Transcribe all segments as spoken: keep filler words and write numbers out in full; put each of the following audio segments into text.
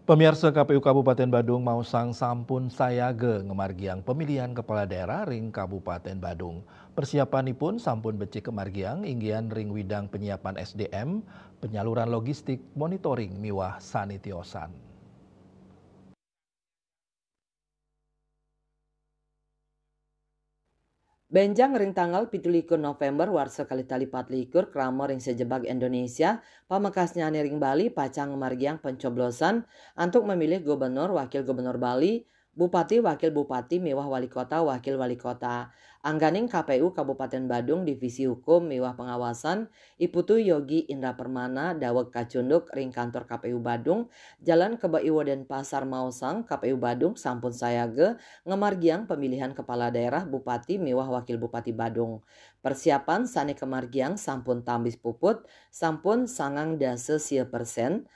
Pemirsa, K P U Kabupaten Badung maosang sampun sayaga ngamargiang pemilihan kepala daerah ring Kabupaten Badung. Persiapanipun sampun becik kamargiang, inggihan ring widang penyiapan S D M, penyaluran logistik, monitoring miwah sane tiosan. Benjang ring tanggal pitu likur November warsa kalih tali pat likur, krama ring sajebag Indonesia, pamekasnyane ring Bali pacang ngamargiang pencoblosan antuk memilih gubernur, wakil gubernur Bali, bupati, wakil bupati, miwah wali kota, wakil wali kota. Angganing K P U Kabupaten Badung, Divisi Hukum miwah Pengawasan, I Putu Yogi Indra Permana, daweg kacunduk ring kantor K P U Badung, Jalan Kebek Iwa Denpasar, maosang K P U Badung sampun sayaga ngamargiang pemilihan kepala daerah, bupati miwah wakil bupati Badung. Persiapan sane kamargiang sampun tambis puput, sampun sangang dasa sia persen.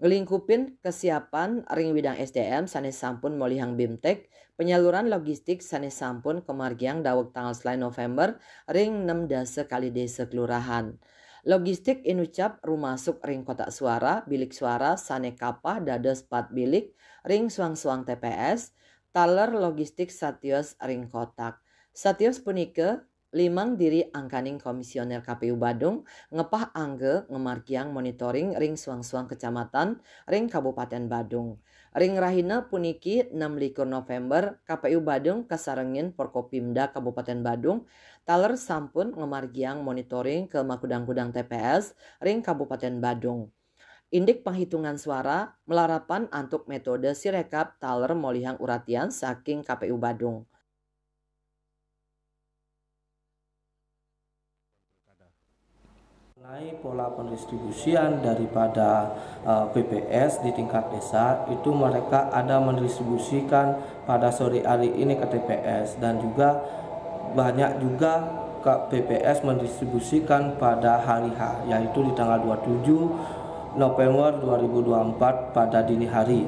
Nglingkupin kesiapan ring widang S D M sane sampun molihang BIMTEK, penyaluran logistik sane sampun kamargiang daweg tanggal selae November ring nem dasa kalih desa kelurahan. Logistik inucap rumasuk ring kotak suara, bilik suara sane kapah dados pat bilik ring suang-suang T P S, taler logistik satios ring kotak. Satios punika, limang diri angganing Komisioner K P U Badung ngepah angga ngamargiang monitoring ring suang-suang kecamatan ring Kabupaten Badung. Ring rahina puniki, nem likur November, K P U Badung kasarengin Forkopimda Kabupaten Badung taler sampun ngamargiang monitoring ka makudang-kudang T P S ring Kabupaten Badung. Indik penghitungan suara malarapan antuk metode Sirekap taler molihang uratian saking K P U Badung. Mengenai pola pendistribusian daripada, eh, P P S di tingkat desa, itu mereka ada mendistribusikan pada sore hari ini ke T P S, dan juga banyak juga ke P P S mendistribusikan pada hari H, yaitu di tanggal dua puluh tujuh November dua ribu dua puluh empat pada dini hari,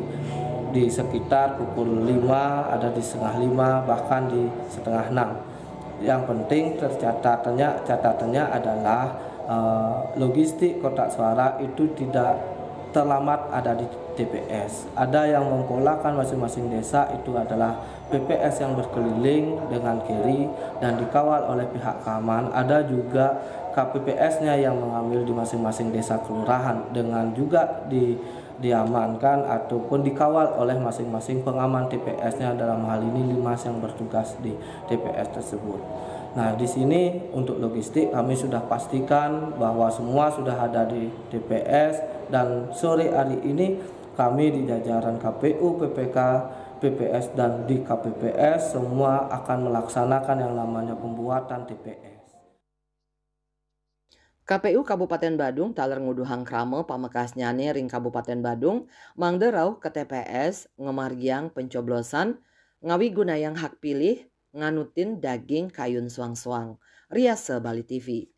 di sekitar pukul lima, ada di setengah lima, bahkan di setengah enam. Yang penting tercatatnya, catatannya adalah, eh, logistik kotak suara itu tidak terlambat ada di T P S. Ada yang mempolakan masing-masing desa itu adalah P P S yang berkeliling dengan carry dan dikawal oleh pihak keamanan. Ada juga K P P S-nya yang mengambil di masing-masing desa kelurahan dengan juga di, diamankan ataupun dikawal oleh masing-masing pengaman T P S-nya, dalam hal ini Limas yang bertugas di T P S tersebut. Nah, di sini untuk logistik kami sudah pastikan bahwa semua sudah ada di T P S, dan sore hari ini kami di jajaran K P U, P P K, P P S, dan di K P P S semua akan melaksanakan yang namanya pembuatan T P S. K P U Kabupaten Badung taler nguduhang krama pamekasnyane ring Kabupaten Badung, mangda rauh ka T P S ngamargiang pencoblosan, ngawigunayang hak pilih, nganutin daging kayun suang-suang. Riasa Bali T V.